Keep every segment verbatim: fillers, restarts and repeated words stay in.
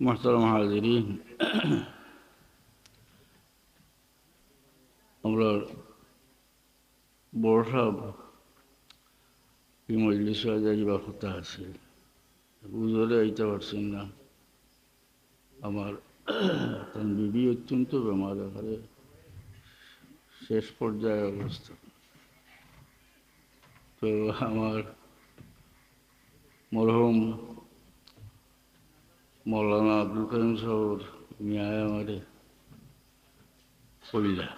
মোহতারাম হাজিরিন, আমরা বড় সাহেব এই মজলিসে আজ আইবার কথা আছে, হুজুরে আইতা পারছেন না। আমার তান বিবি অত্যন্ত বেমার, একেবারে শেষ পর্যায়ে অবস্থা। তো আমার মরহুম মৌলানা আব্দুল করিম সাহেবর মিয়ায় আমারে কইলা।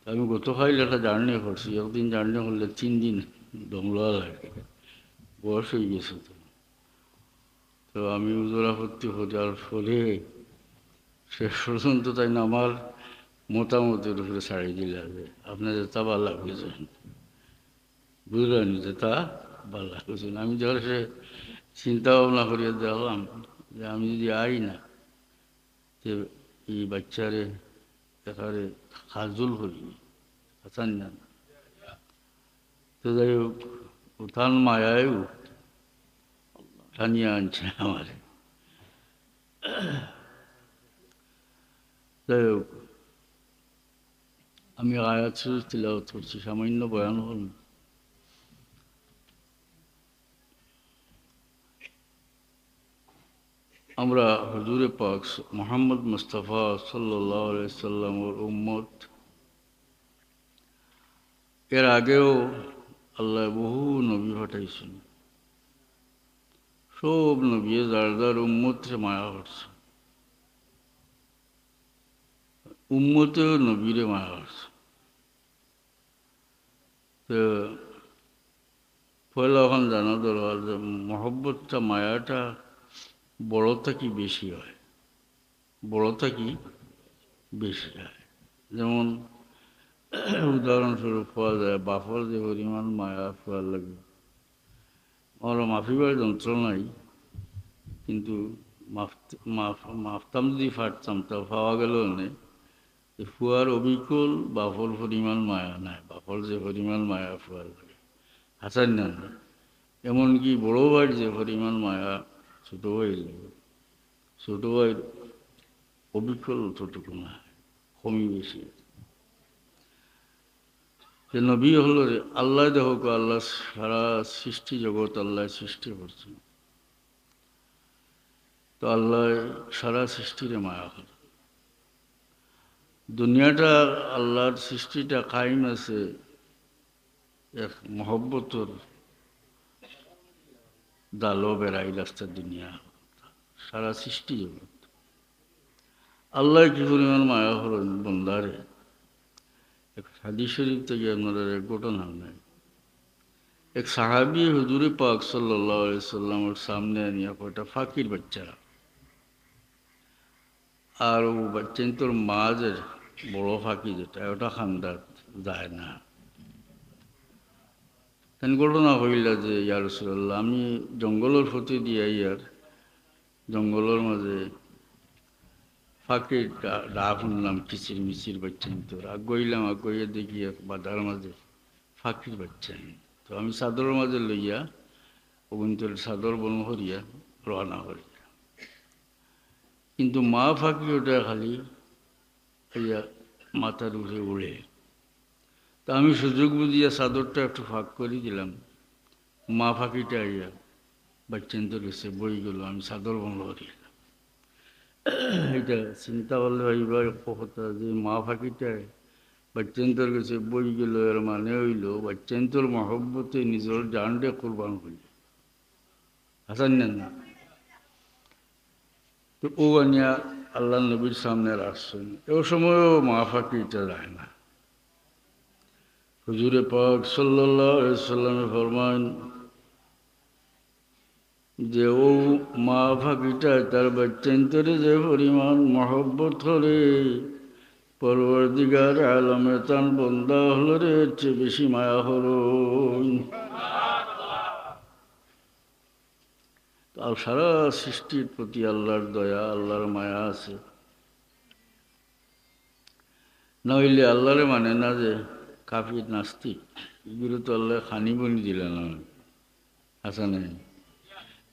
আমি গতকাইল একটা জার্নি করছি, একদিন জার্নি করলে তিন দিন দম লওয়া লাগে, বয়স অই গেছে তো। তো আমি হুজুর আপত্তি করার ফলে শেষ পর্যন্ত তাইন আমার মতামতর উপরে ছাড়ি দিলা যে আপনে যেতা ভালা বুঝইন, বুঝলা নি, যেতা ভালা বুঝইন। আমি যখন সে চিন্তা ভাবনা করিয়া দেখলাম যে আমি যদি আই না, তে এই বাচ্চারে একেবারে খাজুল করি, হাসান না। তো যাই হোক, উঠান মায়ায়ও টানিয়া আনছে আমারে। যাই হোক, আমি আয়াত শরীফ তিলাওয়াত করছি, সামান্য বয়ান করলাম। আমরা হুজুরে পাক মোহাম্মদ মুস্তাফা সাল্লাল্লাহু আলাইহি সাল্লামর উম্মত। এর আগেও আল্লায় বহু নবী পাঠাইছইন। সব নবীয়ে যার যার উম্মতরে মায়া করছে, উম্মতেও নবীরে মায়া করছে। তো পয়লা অখান জানা দরকার যে মহব্বতটা, মায়াটা বড় থাকি বেশি অয়, বড় থাকি বেশি অয়। যেমন উদাহরণস্বরূপ কওয়া যায়, বাপর যে পরিমাণ মায়া ফুয়ার লাগি, আমরা মাপিবার যন্ত্র নাই, কিন্তু মাপ-, মাপ-, মাপতাম যদি পারতাম, তা পাওয়া গেল না। যে ফুয়ার অবিকল বাপর পরিমাণ মায়া নাই, বাপর যে পরিমাণ মায়া ফুয়ার লাগে, হাসান না না। এমনকি বড় ভাইর যে পরিমাণ মায়া ছোট ভাইর লাগে, ছোট ভাইর অবিকল ততটুকু না, কমই বেশি। যে নবী হলো রে, আল্লাহ দেখো, আল্লাহ সারা সৃষ্টি জগৎ আল্লাহ সৃষ্টি করছেন। তো আল্লাহ সারা সৃষ্টিরে মায়া করে। দুনিয়াটা, আল্লাহর সৃষ্টিটা কায়েম আছে এক মহব্বতর জালো বেড়াইল আস্তা দুনিয়া, সারা সৃষ্টি জগৎ। আল্লাহ কি পরিমাণ মায়া করেন বন্দারে। এক হাদিস শরীফ থাকি আপনারারে এক ঘটনা নাই। এক সাহাবী হুজুরে পাক সাল্লাল্লাহু আলাইহি সাল্লামর সামনে আনিয়া কয়টা ফাকির বাচ্চা, আর ও বাচ্চাইন্তর মা যে বড় ফাকি যেটা, ওটা খান্দাত যায় না। তাইন ঘটনা কইলা যে, "ইয়া রাসূলুল্লাহ, আমি জঙ্গলর পথে দিয়া আইয়ার জঙ্গলর মাঝে ফাকির ডা-, ডাক হুনলাম, কিচির মিচির বাচ্চাইন্তর। আগুয়াইলাম, আগুয়াইয়া দেখি এক বাদার মাঝে ফাকির বাচ্চাইন। তো আমি চাদরর মাঝে লইয়া, অগুইন্তর চাদর বন্ধ করিয়া রওয়ানা করি। কিন্তু মা ফাকি ওটা খালি আইয়া মাথার উপরে উড়ে।" তা আমি সুযোগ বুঝিয়া চাদরটা একটু ফাঁক করি দিলাম। মা ফাকিটা আইয়া বাচ্চাইন্তর গেছে বই গেল, আমি চাদর বন্ধ করি দিলাম। এটা চিন্তা করলে ভাইবা, কথা যে মা ফাকিটা বাচ্চাইন্তর গেছে বই গেল, এর মানে অইল বাচ্চাইন্তর মহব্বতে নিজর জানরে কুরবান করিল। হাসান না না? তো ও আনিয়া আল্লাহর নবীর সামনে রাখছেন। ও সময়ও মা ফাকিটা যায় না। হুজুরে পাক সাল্লাল্লাহু আলাইহি সাল্লামে ফরমান যে ও মা ফাকিটা তার বাচ্চাইন্তরে যে পরিমাণ মহব্বত করে, পরওয়ারদিগার আলমে তান বন্দা হলরে এর চেয়ে বেশি মায়া করইন। তো আর সারা সৃষ্টির প্রতি আল্লাহর দয়া, আল্লাহর মায়া আছে। না অইলে আল্লাহরে মানে না যে কাফির নাস্তিক, এগুলো তো আল্লাহ খানি বনি দিলা না। হাসান নাই।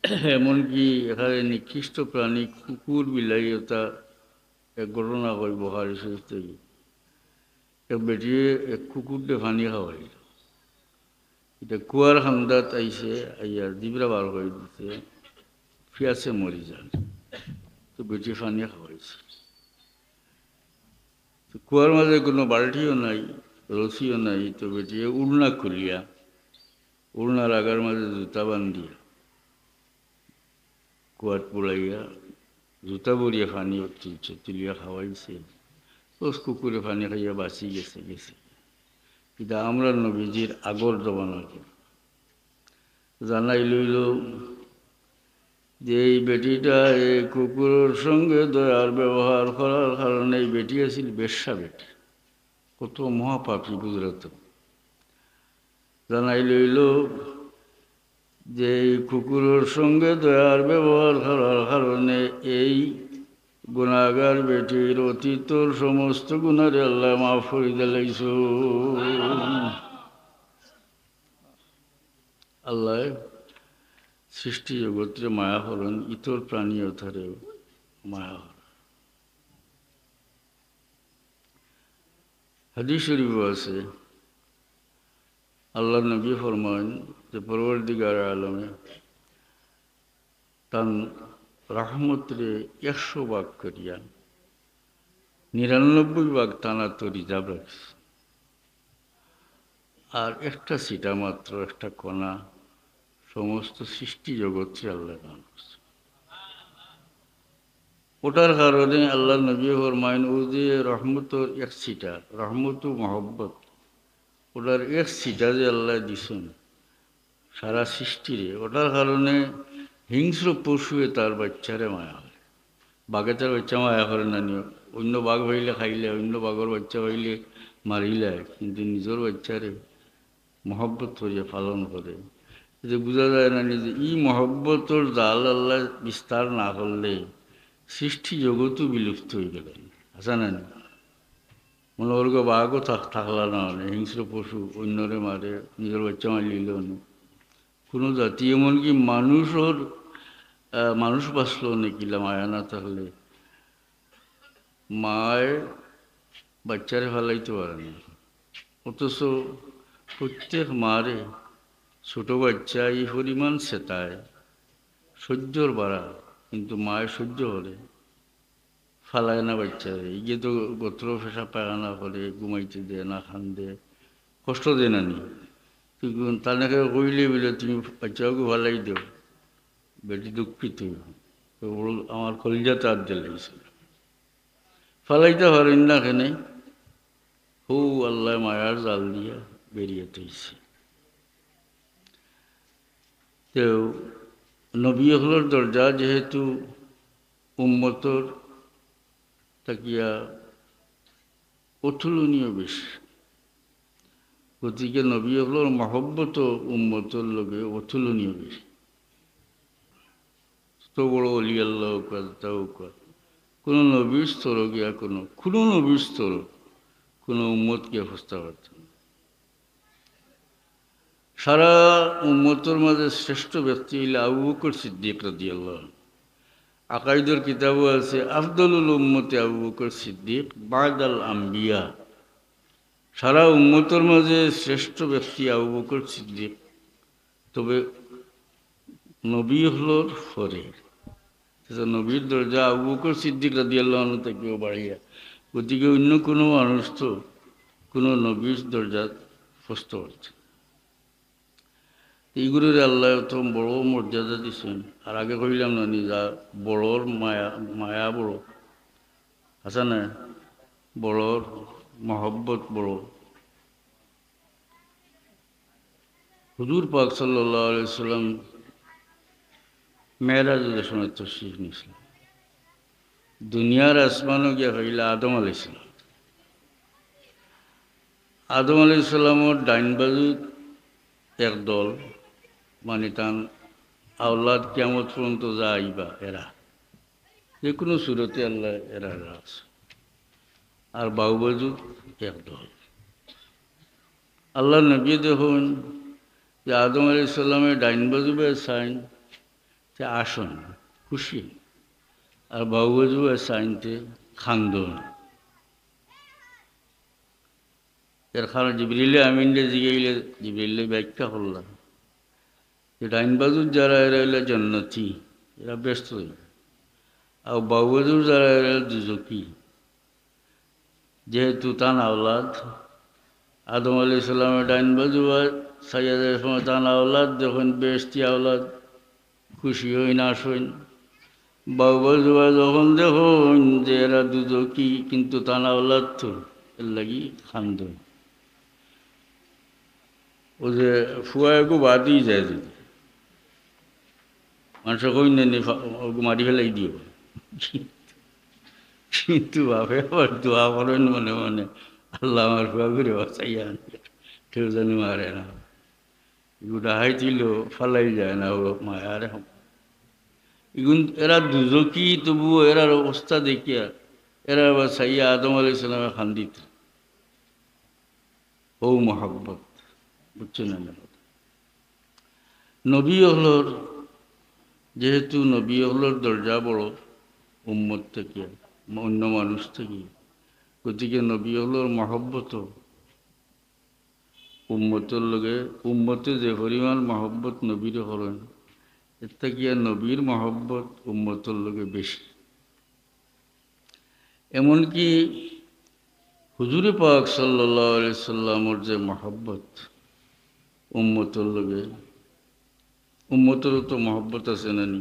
এমনকি এখানে নিকৃষ্ট প্রাণী কুকুর বিলাই, ওটা এক ঘটনা কই বুখারী শরীফ থাকি। এক বেটিয়ে এক কুকুররে পানি খাওয়াইল। ইটা কুয়ার কান্দাত আইছে, আইয়া জিব্রা বার করি দিছে, পিয়াসে মরি যার। তো বেটিয়ে পানি খাওয়াইছে। তো কুয়ার মাঝে কুনু বালতিও নাই, রশিও নাই, তো বেটিয়ে উড়না খুলিয়া, উড়নার আগার মাঝে জুতা বান্ধিয়া, কুয়াত বুলাইয়া, জুতা ভরিয়া পানি তুলছে, তুলিয়া খাওয়াইছে। তো কুকুরে পানি খাইয়া বাঁচি গেছে, গেছে। ইটা আমরার নবীজির আগর জমানার কথা। জানাইল অইলো যে এই বেটিটা এই কুকুরর সঙ্গে দয়ার ব্যবহার করার কারণে, এই বেটি আছিল বেশ্যা বেটি, কত মহাপাপী বুঝরাতো। জানাইল অইলো যে এই কুকুরর সঙ্গে দয়ার ব্যবহার করার কারণে এই গুনাগার বেটির অতীতর সমস্ত গুনারে আল্লায় মাফ করি দিলাইছইন। আল্লায় সৃষ্টি জগতরে মায়া করইন, ইতর প্রাণী অতারে মায়া করইন। হাদিস শরীফো আছে, আল্লার নবী ফরমাইন যে পরওয়ারদিগার আলমে তান রহমতরে একশো ভাগ করিয়া নিরানব্বই ভাগ তান আতো reserve রাখছে। আর একটা ছিটা মাত্র, একটা কণা সমস্ত সৃষ্টি জগতরে আল্লায় দান করছে। ওটার কারণে আল্লার নবী ফরমাইন, ও যে রহমতর এক ছিটা, রহমতু মহব্বত, ওটার এক ছিটা যে আল্লায় দিছইন সারা সৃষ্টিরে, ওটার কারণে হিংস্র পশুয়ে তার বাচ্চারে মায়া করে। বাঘে তার বাচ্চা মায়া করে না নি? অন্য বাঘ পাইলে খাইলে, অন্য বাঘর বাচ্চা পাইলে মারিলায়, কিন্তু নিজর বাচ্চারে মহব্বত করিয়া পালন করে। এতে বুঝা যায় না নি যে ই মহব্বতর জাল আল্লায় বিস্তার না করলে সৃষ্টি জগতও বিলুপ্ত অইগেলো। আছে না নি? মনে করো বাঘও থাক-, থাকলা না, মানে হিংস্র পশু অন্যরে মারে, নিজর বাচ্চা মারিলিলো না। কুনু জাতি, এমনকি মানুষর, আহ, মানুষ বাঁচলো না কিলা মায়া না থাকলে। মায় বাচ্চারে ফালাইতো পারে না, অথচ প্রত্যেক মারে ছোট বাচ্চা ই পরিমাণ সেতায়, সহ্যর বাড়া, কিন্তু মায় সহ্য করে। ফালায় না বাচ্চারে। ইগে তো গত্র পেশাব পায়খানা করে, ঘুমাইতে দেয় না, কান্দে, কষ্ট দেয় না নি? তুই তানকে কইলে বলে, "তুমি বাচ্চাগু ফালাই দেও, বেটি দুঃখিত অইবো।" তো বড় আমার কলিজাত আত দিলাইছে। ফালাইতা পারইন না কেনে? হউ আল্লায় মায়ার জাল দিয়া বেরিয়া থইছে। তো নবী অকলর দরজা যেহেতু উম্মতর থাকিয়া অতুলনীয় বেশি, গতিকে নবী অকলর মহব্বতও উম্মতর লগে অতুলনীয় বেশি। যত বড় অলি আল্লাহ অউক, যত অউক, কুনু নবীর স্তরো গিয়া কুনু, কুনু নবীর স্তরো কুনু উম্মত গিয়া পৌঁছতা পারতো না। সারা উম্মতর মাঝে শ্রেষ্ঠ ব্যক্তি অইলা আবু বকর সিদ্দিক রাদিয়াল্লাহু আনহু। আকাইদর কিতাবো আছে, "আফদলুল উম্মতি আবু বকর সিদ্দিক বাদাল আম্বিয়া।" সারা উম্মতর মাঝে শ্রেষ্ঠ ব্যক্তি আবু বকর সিদ্দিক, তবে নবী অকলর পরে। তো নবীর দরজা আবু বকর সিদ্দিক রাদিয়াল্লাহু আনহু থাকিও বাড়িয়া, গতিকে অন্য কুনু মানুষ তো কুনু নবীর দরজাত পৌঁছতা পারতো না। ইগুরে আল্লায় অত বড় মর্যাদা দিছইন। আর আগে কইলাম না নি, যা বড়র মায়া, মায়া বড়, আছে না? বড়র মহব্বত বড়। হুজুর পাক সাল্লাল্লাহু আলাইহি ওয়াসাল্লাম মেরাজর সময় তশরিফ নিছলা। দুনিয়ার আসমানো গিয়া পাইলা আদম আলাইহিস সালাম। আদম আলাইহিস সালামর ডাইন বাজুত এক দল, মানে তান আওলাদ কিয়ামত পর্যন্ত যা আইবা এরা, যেকুনু সুরতে আল্লায় এরারে রাখছইন। আর বাউ বাজুত এক দল। আল্লার নবীয়ে দেখইন যে আদম আলাইহিস সালামে ডাইন বাজু বায় চাইন, তে আসইন, খুশি। আর বাউ বাজুবায় চাইন তে কান্দইন। এর কারণ জিবরিলে আমিনরে জিগাইলে জিবরিলে ব্যাখ্যা করলা যে ডাইন বাজুর যারা এরা অইলা জন্নতি, এরা বেহেস্তো যাইবা। আর বাউ বাজুর যারা এরা দুজখি। যেহেতু তান আওলাদ, আদম আলাইহিস সালামে ডাইন বাজুবায় চাইয়া যাওয়ার সময় তান আওলাদ দেখইন বেহেস্তি আওলাদ, খুশি অইন, আসইন। বাউ বাজুবায় যখন দেখইন যে এরা দুজখি, কিন্তু তান আওলাদ তো, এরলাগি কান্দইন। অউ যে ফুয়া এগু বাদ অইযায় যদি, মানষে কইন নি, ফা-, অগু মারি ফালাই দিও। কিন্তু বাপে আবার দোয়া করইন মনে মনে, "আল্লাহ, আমার ফুয়াগুরে বাঁচাইয়া আন, কেউ যেন মারে না।" এগু ডাহাইত অইলো, ফালাই যায় না, অউ মায়ারে। এগুন এরা দুজখি, তবুও এরার অবস্থা দেখিয়া এরা আবার চাইয়া আদম আলাইহিস সালামে কান্দিত। অউ মহব্বত, বুঝছইন নি? নবী অকলর, যেহেতু নবী অকলর দরজা বড় উম্মত থাকি, অন্য মানুষ থাকি, গতিকে নবী অকলর মহব্বত উম্মতর লগে, উম্মতে যে পরিমাণ মহব্বত নবীরে করইন, এর থাকিয়া নবীর মহব্বত উম্মতর লগে বেশি। এমনকি হুজুরে পাক সাল্লাল্লাহু আলাইহি সাল্লামর যে মহব্বত উম্মতর লগে, উম্মতরও তো মহব্বত আছে না নি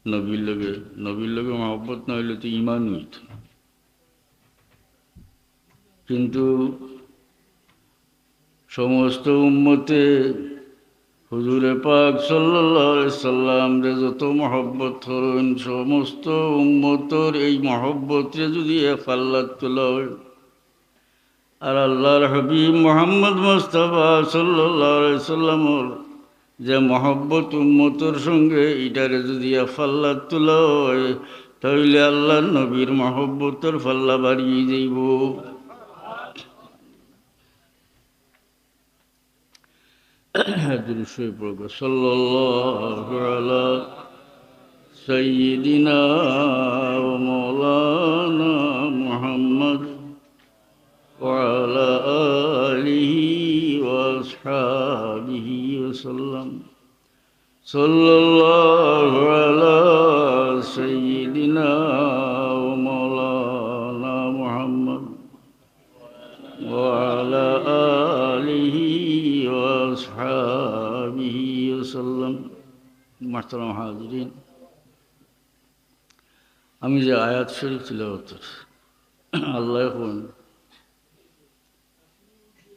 নবীর লগে? নবীর লগে মহব্বত না অইলে তো ইমান অইতো না। কিন্তু সমস্ত উম্মতে হুজুরে পাক সাল্লাল্লাহু আলাইহি সাল্লামরে যত মহব্বত করইন, সমস্ত উম্মতর এই মহব্বতরে যদি এক পাল্লাত তুলা অয়, আর আল্লাহর হাবিব মুহাম্মদ মুস্তাফা সাল্লাল্লাহু আলাইহি সাল্লামর যে মহব্বত উম্মতর সঙ্গে, ইটারে যদি এক পাল্লাত তুলা অয়, তাইলে আল্লাহর নবীর মহব্বতর পাল্লা বাড়ি যাইবো। দুরূদ শরীফ পড়বা। সাল্লাল্লাহু আলা সাইয়্যিদিনা ওয়া মাওলানা মুহাম্মদ ওয়া আলা আলিহি ওয়া আসহাবিহি ওয়া সাল্লাম। সাল্লাল্লাহু আলা সাইয়্যিদিনা ওয়া মাওলানা মুহাম্মদ ওয়া আলা আলিহি ওয়া আসহাবিহি ওয়া সাল্লাম। মুহতারাম হাজিরিন, আমি যে আয়াত শরীফ তিলাওয়াত করছি, আল্লাহ কইন,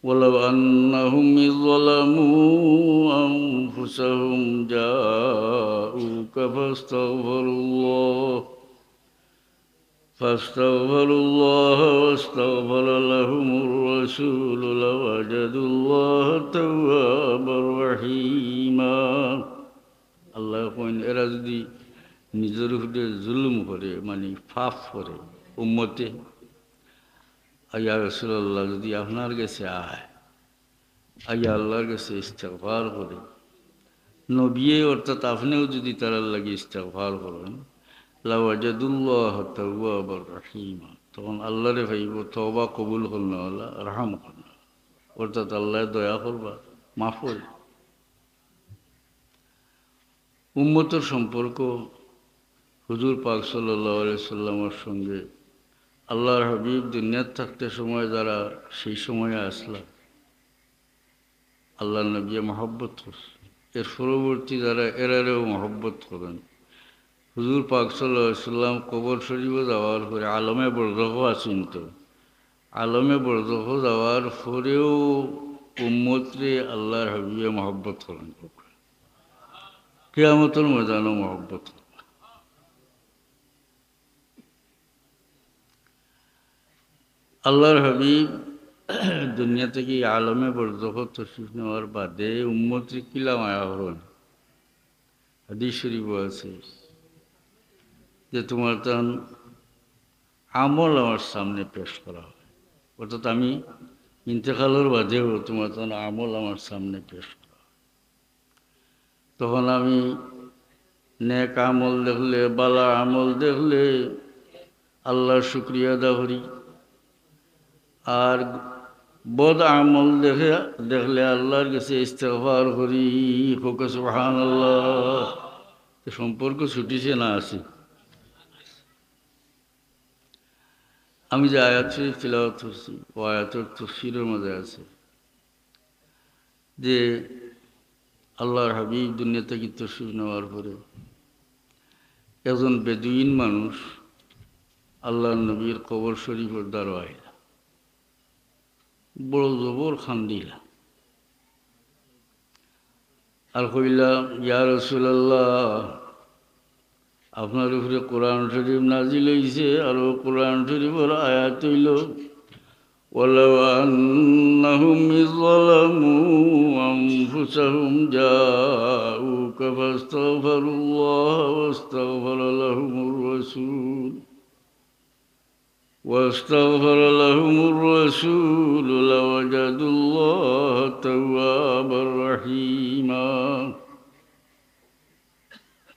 ولو أنهم إذ ظلموا أنفسهم جاءوك فاستغفروا الله، فاستغفروا الله واستغفر لهم الرسول لوجدوا الله توابا رحيما। আল্লাহ কইন, এরা যদি নিজর উপরে জুলুম করে, মানে পাপ করে, উম্মতে, ইয়া রাসূলুল্লাহ, যদি আপনার গেছে আয়, আইয়া আল্লাহর গেছে ইস্তেগফার করে, নবিয়ে অর্থাৎ আপনেও যদি তারার লাগি ইস্তেগফার করইন, লাওয়াজাদুল্লাহ তাওয়াবার রাহিমা, তখন আল্লাহরে পাইবো তওবা কবুল করনেওয়ালা, রহম করনেওয়ালা, অর্থাৎ আল্লায় দয়া করবা, মাফ করবা। উম্মতর সম্পর্ক হুজুর পাক সাল্লাল্লাহু আলাইহি সাল্লামর সঙ্গে আল্লাহর হাবিব দুনিয়াত থাকতে সময় যারা সেই সময়ে আসলা, আল্লাহর নবী মহব্বত করছে, এর পরবর্তী যারা এরারেও মহব্বত করইন। হুজুর পাক সাল্লাল্লাহু আলাইহি সাল্লাম কবর শরীফো যাওয়ার পরে আলমে বরজখো আছইন তো, আলমে বরজখো যাওয়ার পরেও উম্মতরে আল্লাহর হাবিবে মহব্বত করইন। কিয়ামতর ময়দানও মহব্বত। আল্লাহর হাবিব দুনিয়া থাকি আলমে বরজখো তশরিফ নেওয়ার বাদে উম্মতরে কিলা মায়া করইন। হাদিস শরীফো আছে যে তুমার তান আমল আমার সামনে পেশ করা হয়, অর্থাৎ আমি ইন্তেকালর বাদেও তুমার তান আমল আমার সামনে পেশ করা হয়। তখন আমি নেক আমল দেখলে, বালা আমল দেখলে আল্লাহর শুকরিয়া আদা করি, আর বদ আমল দেখে, দেখলে আল্লাহর কাছে ইস্তেগফার করি। কউক্কা সুবহানাল্লাহ। তো সম্পর্ক ছুটিছে না আছে? আমি যে আয়াত শরীফ তিলাওয়াত করছি, ও আয়াতর তফসিরের মাঝে আছে যে আল্লাহর হাবিব দুনিয়া থাকি তশরিফ নেওয়ার পরে একজন বেদুইন মানুষ আল্লাহর নবীর কবর শরীফর দ্বারো আইলা, বড় জবর কান্দিলা। আর কইলা, "ইয়া রাসূলুল্লাহ, আপনার উপরে কোরআন শরীফ নাজিল হইছে, আর ও কোরআন শরীফর আয়াত হইল, ولو أنهم إذ ظلموا أنفسهم جاءوك فاستغفروا الله واستغفر لهم الرسول واستغفر لهم الرسول لوجدوا الله توابا رحيما।"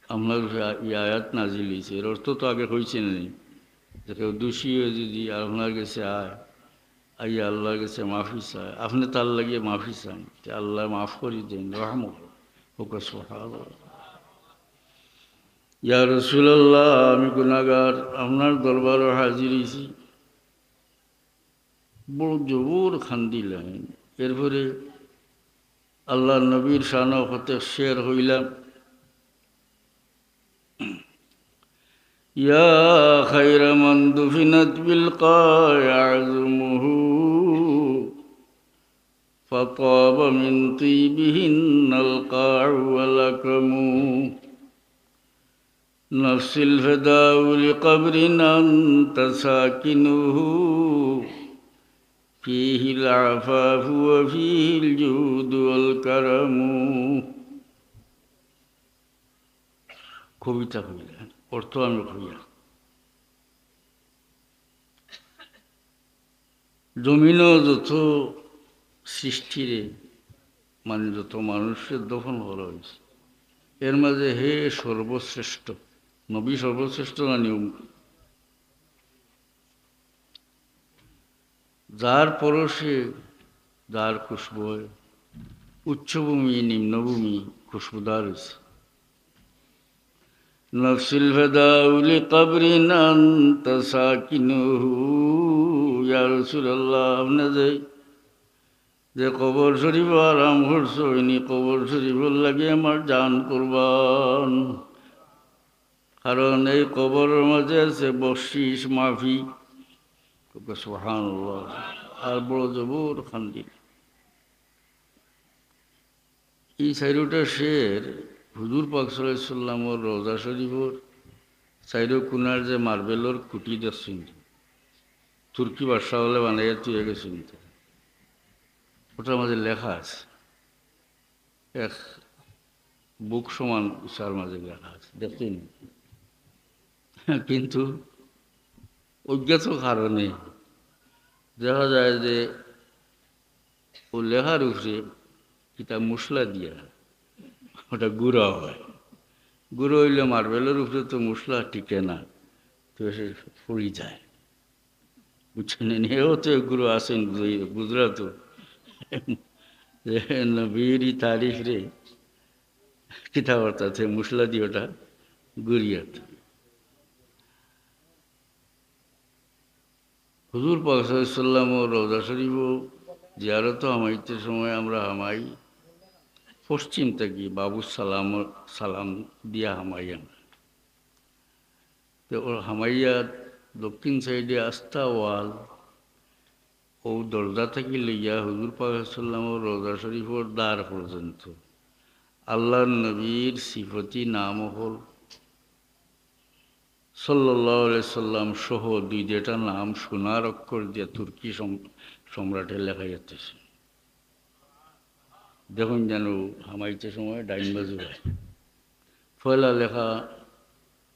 আপনার উপরে এই আয়াত নাজিল হইছে, এর অর্থ তো আগে কইছেন নি যে কেউ দোষী হয়ে যদি আপনার কাছে আয়, আইয়া আল্লাহর কাছে মাফি চায়, আপনি তার লাগি মাফি চান, তে আল্লাহ মাফ করি দেন, রহম করেন। কউক্কা সুবহানাল্লাহ। ইয়া রাসূলুল্লাহ, আমি গুনাহগার, আপনার দরবারো হাজির হইছি। বড় জবর কান্দিলা। এরপরে আল্লাহর নবীর শানো কত শের কইলা, يا خير من دفنت بالقاع عظمه فطاب من طيبهن القاع ولكم نفسي الفداء لقبر أنت ساكنه فيه العفاف وفيه الجود والكرم। কবিতা কইলা, অর্থ আমি কইয়া। জমিনো যত সৃষ্টিরে, মানে যত মানুষরে দফন করা হইছে, এর মাঝে হে সর্বশ্রেষ্ঠ, নবী সর্বশ্রেষ্ঠ না নিয়ম? যার পরশে, যার খুশবুয়ে উচ্চভূমি, নিম্নভূমি খুশবুদার হইছে। نفسي الفداء لقبر أنت ساكنه। ইয়া রাসূলুল্লাহ, আপনি যে, যে কবর শরীফো আরাম করছইন, ই কবর শরীফর লাগি আমার জান কুরবান। কারণ এই কবরর মাঝে আছে বকশিশ, মাফি। সুবহানাল্লাহ। আর বড় জবর কান্দিলা। এই চাইরোটা শের হুজুর পাক সাল্লাল্লাহু আলাইহি ওয়াসাল্লামর রওজা শরীফর চাইরো কোনার যে মার্বেলর কুটি দেখছইন, তুর্কি বাদশা অকলে বানাইয়া থুইয়া গেছইন, ওটার মাঝে লেখা আছে, এক বুক সমান উচার মাঝে লেখা আছে, দেখছইন? কিন্তু অজ্ঞাত কারণে দেখা যায় যে ও লেখার উপরে কিতা মশলা দিয়া ওটা গুঁড়া হয়। গুঁড়া হইলে মার্বেলর উপরে তো মশলা টিকে না, তো সে পড়ি যায়। বুঝছেন নি? এও তো এগুলো আছেন গুজরাট, যে নবীর তারিফ রে কিতা করতা, সে মশলা দিয়ে ওটা গুরিয়াত। হুজুর পাক সাল্লাল্লাহু আলাইহি ওয়াসাল্লাম ও রওজা শরীফ ও জিয়ারত হামাইতে সময় আমরা হামাই পশ্চিম থাকি বাবু সালাম, সালাম দিয়া হামাই আমরা। তো ওর হামাইয়া দক্ষিণ সাইডে আস্তা ওয়াল, ও দরজা থাকি লইয়া হুজুর পাক সাল্লাল্লাহু আলাইহি ওয়াসাল্লাম ও রওজা শরীফর দ্বার পর্যন্ত আল্লাহর নবীর সিফতি নাম হল সাল্লাল্লাহু আলাইহি সাল্লাম সহ দুই দুইটা নাম সোনার অক্ষর দিয়া তুর্কি সম-, সম্রাটে লেখাইয়া দিছে। দেখুন যেন হামাইতে সময় ডাইন বাজু হয়। পয়লা লেখা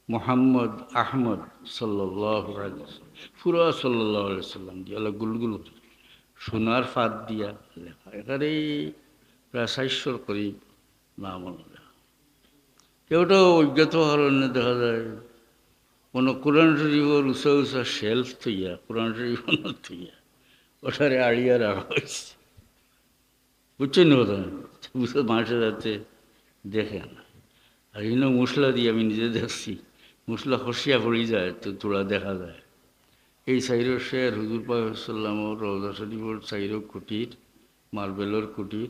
মোহাম্মদ আহমদ সাল্লাল্লাহু আলাইহি ওয়াসাল্লাম, পুরা সাল্লাল্লাহু আলাইহি ওয়াসাল্লাম দিয়া, অলা গুলগুল করে সোনার ফাঁদ দিয়া লেখা। এখানে প্রায় চারশোর করিব নাম অলা লেখা। কেউটাও অজ্ঞাত কারণে দেখা যায় কোনো কোরআন শরীফর উঁচা উঁচা shelf থইয়া, কোরআন শরীফ অনো থইয়া, ওটারে আড়িয়া রাখা অইছে। বুঝছইন নি কথা? বুঝতে মাসে যাতে দেখে না। আর ইনো মশলা দিয়া আমি নিজে দেখছি, মশলা খসিয়া পড়ি যায়, তো থুড়া দেখা যায়। এই চাইরো শের হুজুর পাক সাল্লামর রওজা শরীফর চাইরো কুটির, মার্বেলর কুটির,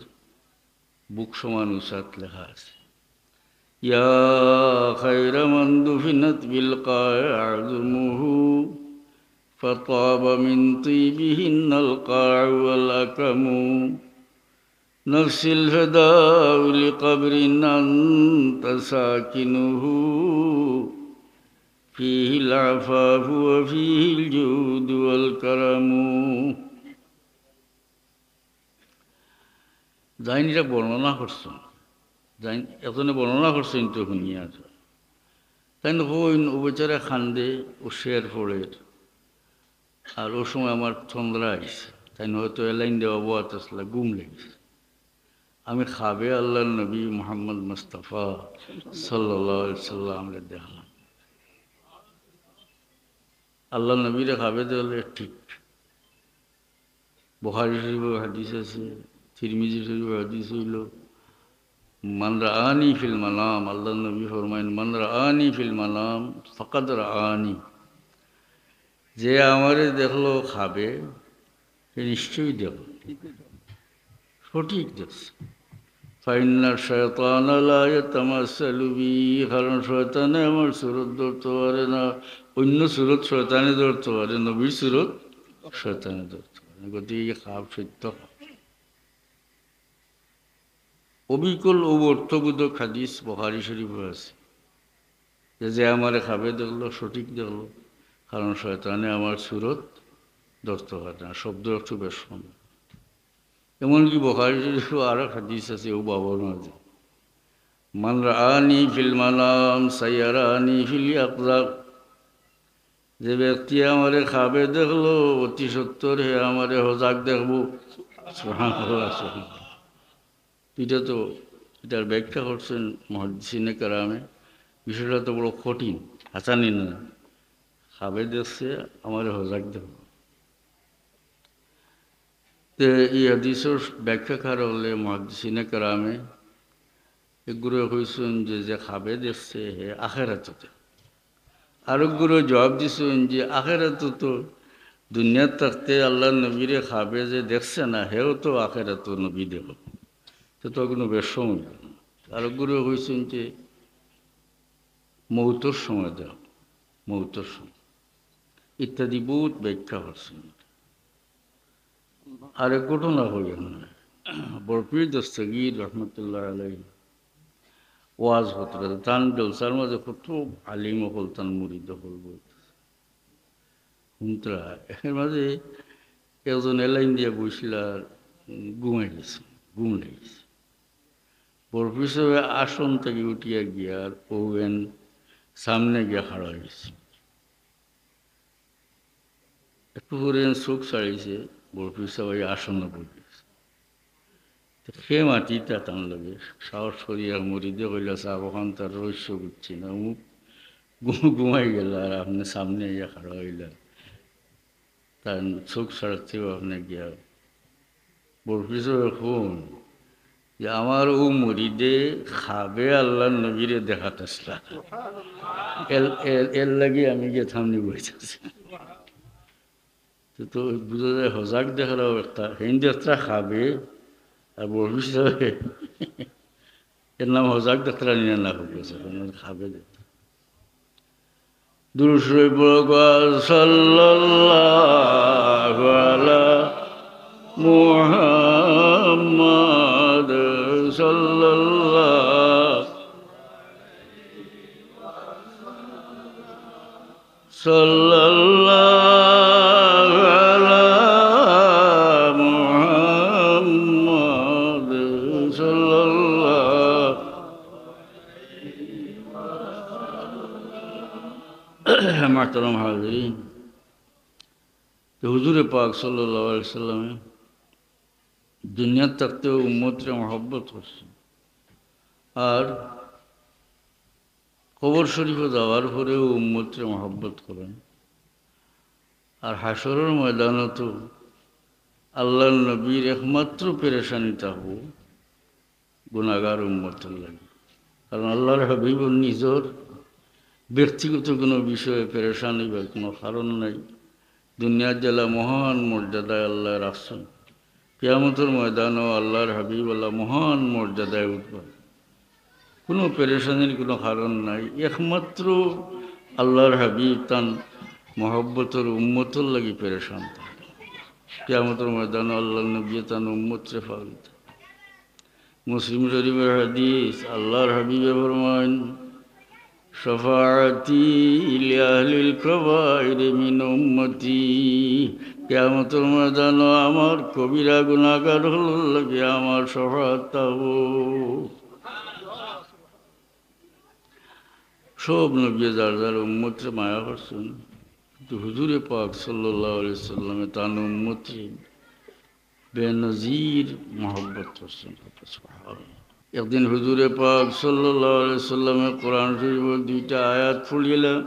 বুক সমান উঁচাত লেখা আছে, "ইয়া খায়রা মান দুফিনাত বিল কায় আযমুহু, ফাতাবা মিন তিবিহিন্নাল কাউ ওয়াল আকামু। নাফসিল ফিদাউ লিকাবরিন আনতা সাকিনুহু, ফিহিল আফাফু ওয়া ফিহিল জুদু ওয়াল কারামু।" যাইন ইটা বর্ণনা করছইন, যাইন এজনে বর্ণনা করছইন তো হুনিয়া আছে। তাইন কইন, ও বেচারা কান্দে, ও শের পড়ের, আর ও সময় আমার তন্দ্রা আইছে। তাইন হয়তো এলাইন দেওয়া বওয়াত আছলা, ঘুম লেগেছে। আমি খাবে আল্লাহর নবী মুহাম্মদ মুস্তাফা সাল্লাল্লাহু আলাইহি সাল্লামরে দেখলাম। আল্লাহর নবীরে খাবে দেখলে ঠিক। বুখারী শরীফর হাদিস আছে, তিরমিজি শরীফর হাদিস অইলো, "মান রাআনি ফিল মানাম", আল্লাহর নবী ফরমাইন, "মান রাআনি ফিল মানাম ফাকাদ রাআনি।" যে আমারে দেখলো খাবে, সে নিশ্চয়ই দেখলো, সঠিক দেখছে। "ফাইন্না শায়তানা লা ইয়াতামাসসালু বি", কারণ শয়তানে আমার সুরত ধরতে পারে না, অন্য সুরত শয়তানে ধরতে পারে, নবীর সুরত শয়তানে ধরতে পারে না। গতিকে এই খাব সত্য খাব। অবিকল ও অর্থবোধক হাদিস বুখারী শরীফে আছে যে, "যে আমারে খাবে দেখলো, সঠিক দেখলো, কারণ শয়তানে আমার সুরত ধরতে পারে না, শব্দ একটু বেশ কম।" এমনকি বুখারী শরীফে আরো হাদিস আছে ও বাবর মাঝে, "মান রাআনি ফিল মানাম সায়ারানি ফিল ইয়াকজা", যে ব্যক্তি আমারে খাবে দেখলো, অতি সত্বর হে আমারে হজাগ দেখবো। সুবহানাল্লাহ, সুবহানাল্লাহ। এটা তো, এটার ব্যাখ্যা করছেন মুহাদ্দিসিনে কেরামে। বিষয়টা তো বড় কঠিন, হাসানি না। খাবে দেখছে, আমারে হজাগ দেখবো। তে এই হাদিসর ব্যাখ্যাকার অকলে মুহাদ্দিসিনে কেরামে একগুরে কইছইন যে, যে খাবে দেখছে হে আখেরাততে। আরকগুরে জবাব দিছইন যে আখেরাতো তো দুনিয়াত থাকতে আল্লাহর নবীরে খাবে যে দেখছে না, হেও তো আখেরাতো নবী দেখবো। তো তো কোনো বেশ সময়। আরকগুরে কইছইন যে মৌতর সময় দেখবো, মৌতর সময় ইত্যাদি বহুত ব্যাখ্যা করছইন। আরেক ঘটনা কই আপনার, বড়পীর দস্তগীর রহমতুল্লাহ আলাইহি ওয়াজ করতে, তান জলসার মাঝে কত আলিম অকল, তান মুরিদ অকল বইছে। হুনতরা, এর মাঝে একজন এলাইন দিয়া বইছিল আর ঘুমাই গেছে, ঘুম লেগেছে। বড়পীর সাহেব আসন থাকি উঠিয়া গিয়া আর ওভেন সামনে গিয়া খাড়া অইছে। একটু পরে চোখ ছাড়িছে, বড়পীর সাহেব এই আসনে বই গেছে। তো সে মাতিতা তান লগে, সাহস করিয়া মুরিদে কইলা, "সাব, অখান তার রহস্য বুঝছি না, অমুক ঘু-, ঘুমাই গেলা আর আপনে সামনে আইয়া খাড়া অইলা, তার চোখ ছাড়াতেও আপনে গিয়া।" বড়পীর সাহেব কইন যে, "আমার ও মুরিদে খাবে আল্লাহর নবীরে দেখাত আছলা। এর, এর, এর লাগি আমি গিয়া থামনি বইতাছি।" তো, তো বুঝা যায় হজাগ দেখরাও একটা, হেইন দেখতরা খাবে, আর বড়পীর সাহেব, এর নাম হজাগ দেখতরা নিয়ে না হবে, খাবে দেখতরা। দুরূদ শরীফ পড়ো, সাল্লাল্লাহু আলা মুহাম্মাদ, সাল্লাল্লাহু, সাল্লাল্লাহু আলা মুহাম্মাদ, সাল্লাল্লাহু। মুহতারাম হাজিরিন, তো হুজুরে পাক সাল্লাল্লাহু আলাইহি সাল্লামে দুনিয়াত থাকতেও উম্মতরে মহব্বত করছে। আর কবর শরীফো যাওয়ার পরেও উম্মতরে মহব্বত করইন। আর হাশরর ময়দানো তো আল্লাহর নবীর একমাত্র পেরেশানি থাকবো গুনাগার উম্মতর লাগি। কারণ আল্লাহর হাবিবর নিজর ব্যক্তিগত কোনো বিষয়ে পেরেশান অইবার কোনো কারণ নাই। দুনিয়ার যেলা মহান মর্যাদায় আল্লায় রাখছইন, কিয়ামতর ময়দানো আল্লাহর হাবিব অলা মহান মর্যাদায় উঠবা। কোনো পেরেশানির কোনো কারণ নাই। একমাত্র আল্লাহর হাবিব তান মহব্বতর উম্মতর লাগি পেরেশান। কিয়ামতর ময়দানো আল্লাহর নবী তান উম্মতরে পাইতা। মুসলিম শরীফর হাদিস, আল্লাহর হাবিবে ফরমাইন, "শাফাআতি লিআহলিল কাবাইরি মিন উম্মতি।" কিয়ামতর ময়দানো আমার কবিরা গুনাগার অকলর লাগি আমার শাফাআত থাকবো। সব নবীয়ে যার যার উম্মতরে মায়া করছইন, কিন্তু হুজুরে পাক সাল্লাল্লাহু আলাইহি ওয়াসাল্লামে তান উম্মতরে বেনজির মহব্বত করছইন। সুবহানাল্লাহ। একদিন হুজুরে পাক সাল্লাল্লাহু আলাইহি ওয়াসাল্লামে কোরআন শরীফর দুইটা আয়াত পড়িলা।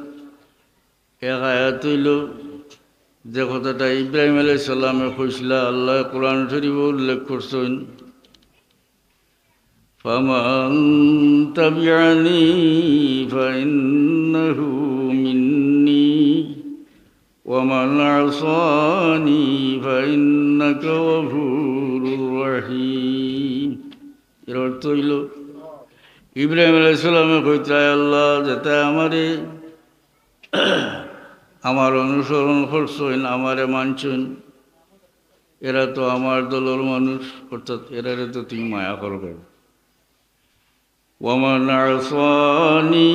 এক আয়াত অইলো যে কথাটা ইব্রাহিম আলাইহিস সালামে কইছিলা, আল্লায় কোরআন শরীফো উল্লেখ করছইন, "ফামান তাবিআনি ফাইন্নাহু মিন্নি ওয়া মান আসানি ফাইন্নাকা গাফুরুর রাহিম।" এর অর্থ অইলো, ইব্রাহিম আলাইহিস সালামে কইতা, "আয় আল্লাহ, যেতায় আমারে, আমার অনুসরণ করছইন, আমারে মানছইন, এরা তো আমার দলর মানুষ, অর্থাৎ এরারে তো তুমি মায়া করবায়। ওয়া মান আসানি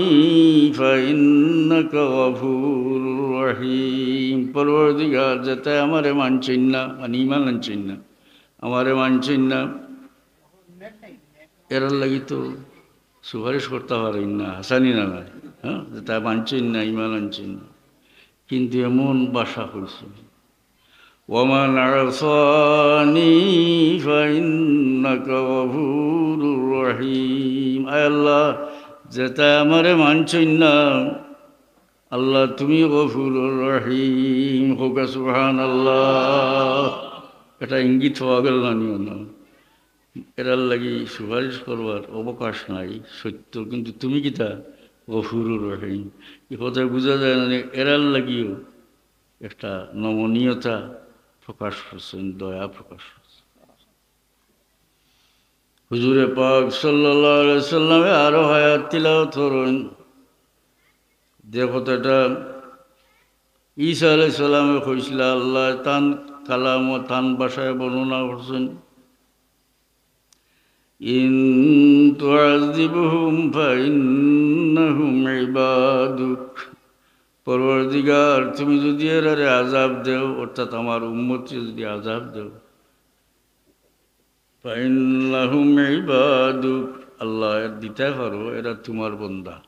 ফাইন্নাকা গাফুরুর রাহিম।" পরওয়ারদিগার, যেতায় আমারে মানছইন না, মানে ঈমান আনছইন না, আমারে মানছইন না, এরার লাগি তো সুপারিশ করতা পারইন না, হাছা নি না নায়? হ্যাঁ, যেতায় মানছইন না, ঈমান আনছইন না, কিন্তু এমন ভাষা কইছইন, "ওয়া মান আসানি ফাইন্নাকা গাফুরুর রাহিম।" আয় আল্লাহ, যেতায় আমারে মানছইন না, আল্লাহ তুমি গফুরুর রহিম। কউক্কা সুবহানাল্লাহ। এটা ইঙ্গিত পাওয়া গেল না নি অনো? এরার লাগি সুপারিশ করবার অবকাশ নাই, সত্য, কিন্তু তুমি কিতা? গফুরুর রহিম। ই কথায় বুঝা যায় না নি, এরার লাগিও একটা নমনীয়তা প্রকাশ করছইন, দয়া প্রকাশ করছইন। হুজুরে পাক সাল্লাল্লাহু আলাইহি ওয়াসাল্লামে আরো আয়াত তিলাওয়াত করইন, যে কথাটা ঈসা আলাইহিস সালামে কইছিলা, আল্লাহ তান কালাম ও তান ভাষায় বর্ণনা করছইন, "ইন তুআযযিবহুম ফাইন্নাহুম ইবাদুক।" পরওয়ারদিগার, তুমি যদি এরারে আযাব দেও, অর্থাৎ আমার উম্মতরে যদি আযাব দেও, ফাইন্নাহুম ইবাদুক, আল্লাহ, এর দিতায় পারো, এরা তুমার বন্দা,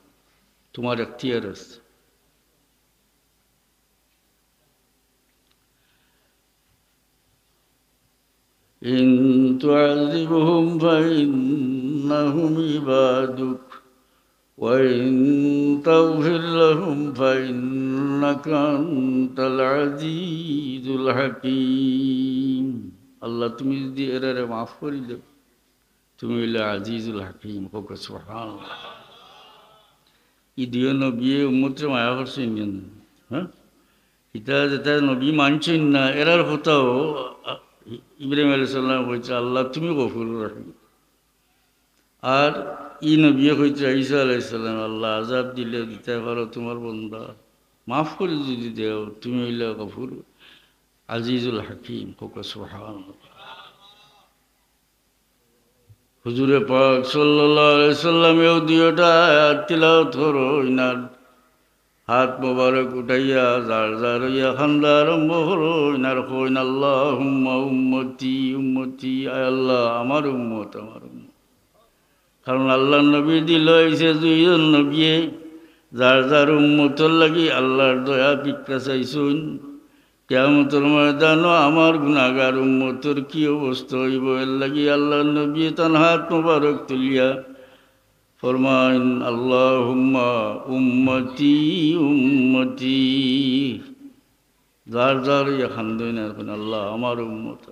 তুমার এখতিয়ার আছে। ইন তুআযযিবহুম ফাইন্নাহুম ইবাদুক। وإن تغفر لهم فإنك أنت العزيز الحكيم। আল্লাহ, তুমি যদি এরারে মাফ করি দেও, তুমি অইলে আজিজুল হাকিম। কউক্কা সুবহানাল্লাহ। ই দুইও নবিয়ে উম্মতরে মায়া করছইন নি? হ্যাঁ, ইতা যেতা নবী মানছইন না, এরার কথাও, আ, ইব্রাহিম আলাইহিস সালাম কইছে, "আল্লাহ, তুমি গফুরুর রহিম।" আর ই নবিয়ে কইতরা, ঈসা আলাইহিস সালাম, "আল্লাহ, আযাব দিলে দিতায় পারো তুমার বন্দা, মাফ করি যদি দেও, তুমি অইলা গফুর, আজিজুল হাকিম।" কউক্কা সুবহানাল্লাহ। হুজুরে পাক সাল্লাল্লাহু আলাইহি সাল্লামেও দুইওটা আয়াত তিলাওয়াত করইন আর হাত মোবারক উঠাইয়া যার যার অইয়া কান্দা আরম্ভ করইন আর কইন, "আল্লাহুম্মা উম্মতি, উম্মতি, আয় আল্লাহ, আমার উম্মত, আমার উম্মত।" কারণ আল্লাহর নবীর দিল অইছে দুইজন নবিয়ে যার যার উম্মতর লাগি আল্লাহর দয়া ভিক্ষা চাইছইন। কিয়ামতর ময়দানো আমার গুনাগার উম্মতর কি অবস্থা অইবো, এর লাগি আল্লাহর নবীয়ে তান হাত মোবারক তুলিয়া ফরমাইন, "আল্লাহুম্মা উম্মতি উম্মতি।" যার যার ইয়া খান্দইন আর কইন, "আল্লাহ, আমার উম্মত।"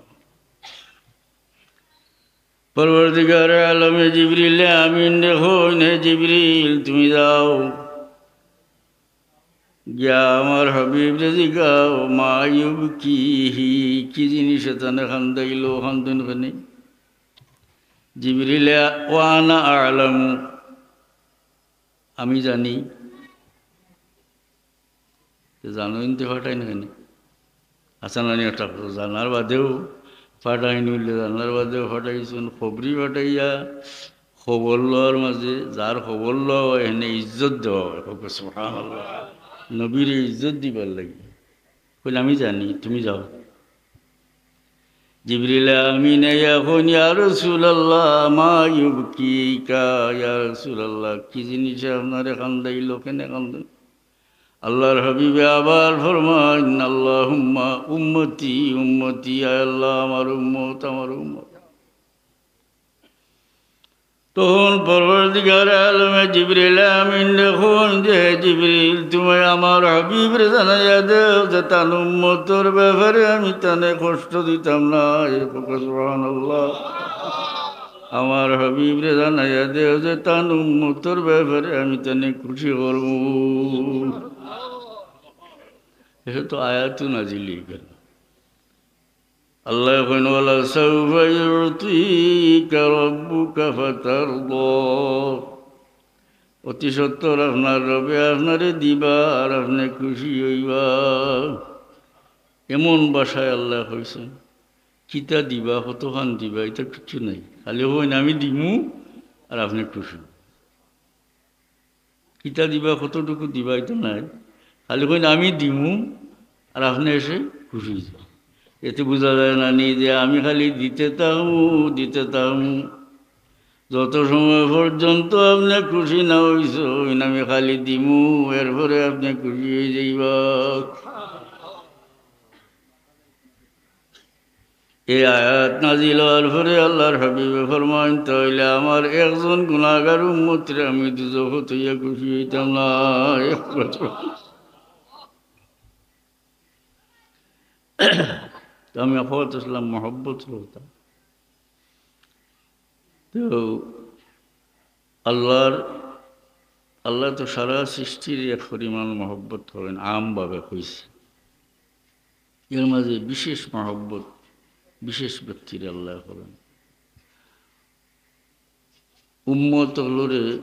পরওয়ারদিগারে আলমে জিবরিলে আমিনরে কইন, "হে জিবরিল, তুমি যাও, গিয়া আমার হাবিবরে জিগাও, মা ইউবকিহি, কি জিনিসে তানে খান্দাইলো, খান্দইন কেনে?" জিবরিলে, "ওয়া আনা আ'লামু, আমি জানি।" তে জানইন তে ফাটাইন কেনে? আচ্ছা, নানি একটা কথা, জানার বাদেও ফাটাইন অইলে, জানার বাদেও ফাটাইছইন, খবরি ফাটাইয়া, খবর লওয়ার মাঝে, যার খবর লওয়া অয়, হেনে ইজ্জত দেওয়া অয়। কউক্কা সুবহানাল্লাহ। নবীরে ইজ্জত দিবার লাগি। কইন, "আমি জানি, তুমি যাও।" জিবরিল আমিন আইয়া কইন, "ইয়া রাসূলুল্লাহ, মা ইউবকিকা?" ইয়া রাসূলুল্লাহ, কি জিনিসে আপনারে খান্দাইলো, কেনে খান্দাইলো? আল্লাহর হাবিবে আবার ফরমাইন, "আল্লাহুম্মা উম্মতি উম্মতি, আয় আল্লাহ, আমার উম্মত, আমার উম্মত।" তখন পরওয়ারদিগার আলমে জিবরিল আমিনরে কইন যে, "হে জিবরিল, তুমি আমার হাবিবরে জানাইয়া দেও যে তান উম্মতর ব্যাপারে আমি তানে কষ্ট দিতাম না।" এ কউক্কা সুবহানাল্লাহ। "আমার হাবিবরে জানাইয়া দেও যে তান উম্মতর ব্যাপারে আমি তানে খুশি করমু।" এ তো আয়াত নাজিল অই গেল। আল্লায় কইন, "ওয়ালা সাউফা ইউতিকা রাব্বুকা ফাতারদা।" অতি সত্বর আপনার রবে আপনারে দিবা আর আপনে খুশি অইবা। এমন ভাষায় আল্লায় কইছইন, কিতা দিবা, কতখান দিবা, ইতা কিচ্ছু নাই। খালি কইন, "আমি দিমু আর আপনে খুশি।" কিতা দিবা, কতটুকু দিবা, ইতা নাই। খালি কইন, "আমি দিমু, আর আপনে এসে খুশি অইযিবা।" এতে বুঝা যায় না নি যে আমি খালি দিতে থাকমু, দিতে থাকমু। যত সময় পর্যন্ত আপনে খুশি না অইছইন, আমি খালি দিমু, এরপরে আপনে খুশি অইযিবা। এই আয়াত নাজিল অওয়ার পরে আল্লাহর হাবিবে ফরমাইন, "তাইলে আমার একজন গুনাহগার উম্মতরে আমি দুজখো থইয়া খুশি অইতাম না।" তো আমি আপাতত আসলাম মহব্বত করতাম। তো আল্লাহর, আল্লাহ তো সারা সৃষ্টির এক পরিমাণ মহব্বত করেন, আমভাবে কইছি। এর মাঝে বিশেষ মহব্বত, বিশেষ ব্যক্তির আল্লাহ করেন। উম্মত অকলরে,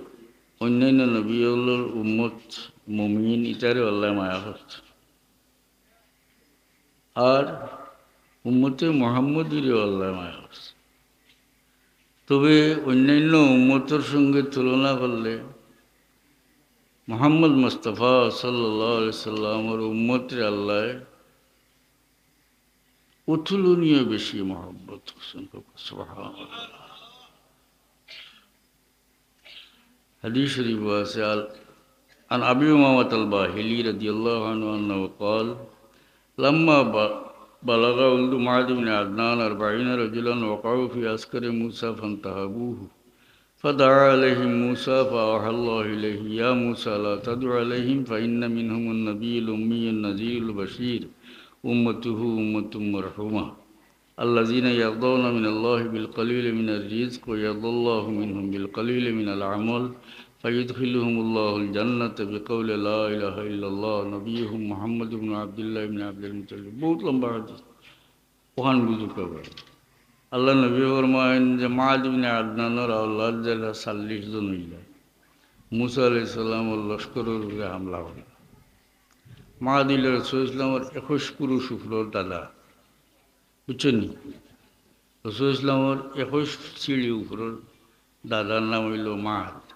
অন্যান্য নবী অকলর উম্মত, মুমিন, ইতারে আল্লাহ মায়া করছে। আর উম্মতে মুহাম্মদীরেও আল্লাহ মায়া করছে। তবে অন্যান্য উম্মতর সঙ্গে তুলনা করলে মোহাম্মদ মুস্তাফা সাল্লাল্লাহু আলাইহি সাল্লামর উম্মতরে আল্লাহ অতুলনীয় বেশি মহব্বত করছেন। সুবহানাল্লাহ। হাদিস শরীফ আছে, আল-, عن أبي أمامة الباهلي رضي الله عنه أنه قال: لما ب-، بلغ ولد معد بن عدنان أربعين رجلا وقعوا في عسكر موسى فانتهبوه، فدعا عليهم موسى فأوحى الله إليه: يا موسى لا تدع عليهم فإن منهم النبي الأمي النذير البشير، أمته أمة مرحومة. الذين يرضون من الله بالقليل من الرزق ويرضى الله منهم بالقليل من العمل فيدخلهم الله الجنة بقول لا إله إلا الله نبيهم محمد بن عبد الله بن عبد المطلب। বহুত লম্বা হাদিস, ওখান বুঝুক আবার। আল্লাহ নবী ফরমাইন যে মাদ ইবনে আদনানর আওলাদ যেলা চল্লিশ জন অইলা, মুসা আলাইহিস সালামর লস্করর উপরে হামলা অইল। মাদ অইলা রাসূল ইসলামর একুশ পুরুষ উপরর দাদা। বুঝছইন নি? রাসূল ইসলামর একুশ সিঁড়ি উপরর দাদার নাম অইল মাদ,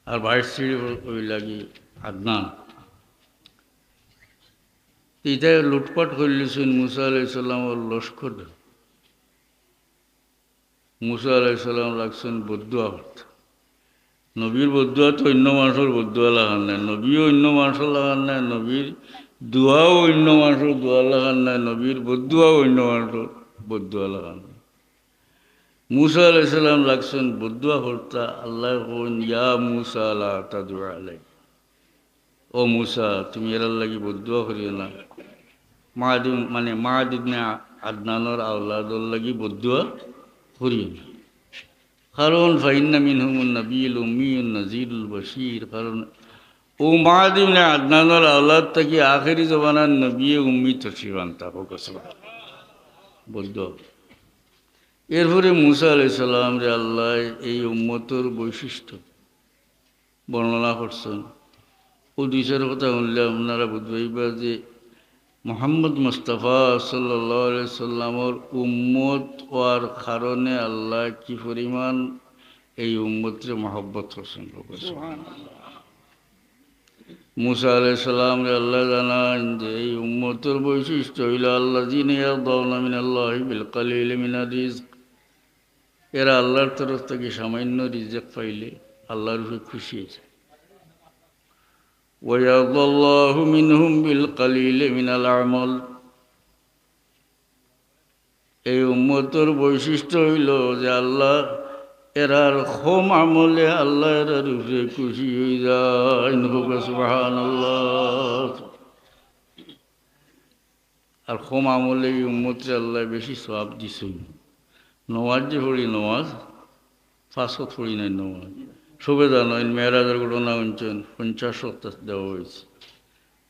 আর বাইশ সিঁড়ি অইলা গি আদনান। তো ইতায় লুটপাট করিলিছইন মুসা আলাইহিস সালামর লস্কর। মুসা আলাইহিস সালাম লাগছইন বদদোয়া করতা। নবীর বদদোয়া তো অইন্য মানষর বদদোয়া লাখান নায়, নবীও অইন্য মানষর লাখান নায়, নবীর দোয়াও অইন্য মানষর দোয়া লাখান নায়, নবীর বদদোয়াও অইন্য মানষর বদদোয়া লাখান নায়। মুসা আলাইহিস সালাম লাগছইন বদদোয়া করতা, আল্লায় কইন, "ইয়া মুসা লা তাদউ আলাই।" ও মুসা, তুমি এরার লাগি বদদোয়া করিও না। মাদ ইব-, মানে মাদ ইবনে আদনানর আওলাদর লাগি বদদোয়া করিও না। কারণ, "ফাইন্না মিনহুমুন নাবিয়্যুল উম্মিয়্যুন নাজিরুল বাশির।" কারণ অউ মাদ ইবনে আদনানর আওলাদ থাকি আখেরি জমানার নবিয়ে উম্মি তশরিফ আনতা। কউক্কা সুবহানাল্লাহ। বদদোয়া। এরপরে মুসা আলাইহিস সালামরে আল্লায় এই উম্মতর বৈশিষ্ট্য বর্ণনা করছইন। অউ দুই চাইর কথা হুনলে আপনারা বুঝবাইবা যে মুহাম্মদ মুস্তাফা সাল্লাল্লাহু আলাইহি সাল্লামর উম্মত অওয়ার কারণে আল্লায় কি পরিমাণ এই উম্মতরে মহব্বত করছইন। সুবহানাল্লাহ। মুসা আলাইহিস সালামরে আল্লায় জানাইন যে এই উম্মতর বৈশিষ্ট্য অইলো, "আল্লাযীনা ইয়ারদাউনা মিনাল্লাহি বিল কালিলি মিনার রিজক।" এরা আল্লাহর তরফ থাকি সামান্য রিজিক পাইলে আল্লাহর উপরে খুশি অইযায়। "ওয়া ইয়ারদাল্লাহু মিনহুম বিল কালিলি মিনাল আমাল।" এই উম্মতর বৈশিষ্ট্য অইলো যে আল্লাহ এরার কম আমলে আল্লাহ এরার উপরে খুশি অইযাইন। কউক্কা সুবহানাল্লাহ। আর কম আমলে এই উম্মতরে আল্লায় বেশি সওয়াব দিছইন। নমাজ যে পড়ি নমাজ, পাঁচ ওয়াক্ত পড়ি নায় নমাজ। সবে জানইন, মেরাজর ঘটনা হুনছইন, পঞ্চাশ ওয়াক্ত দেওয়া অইছে।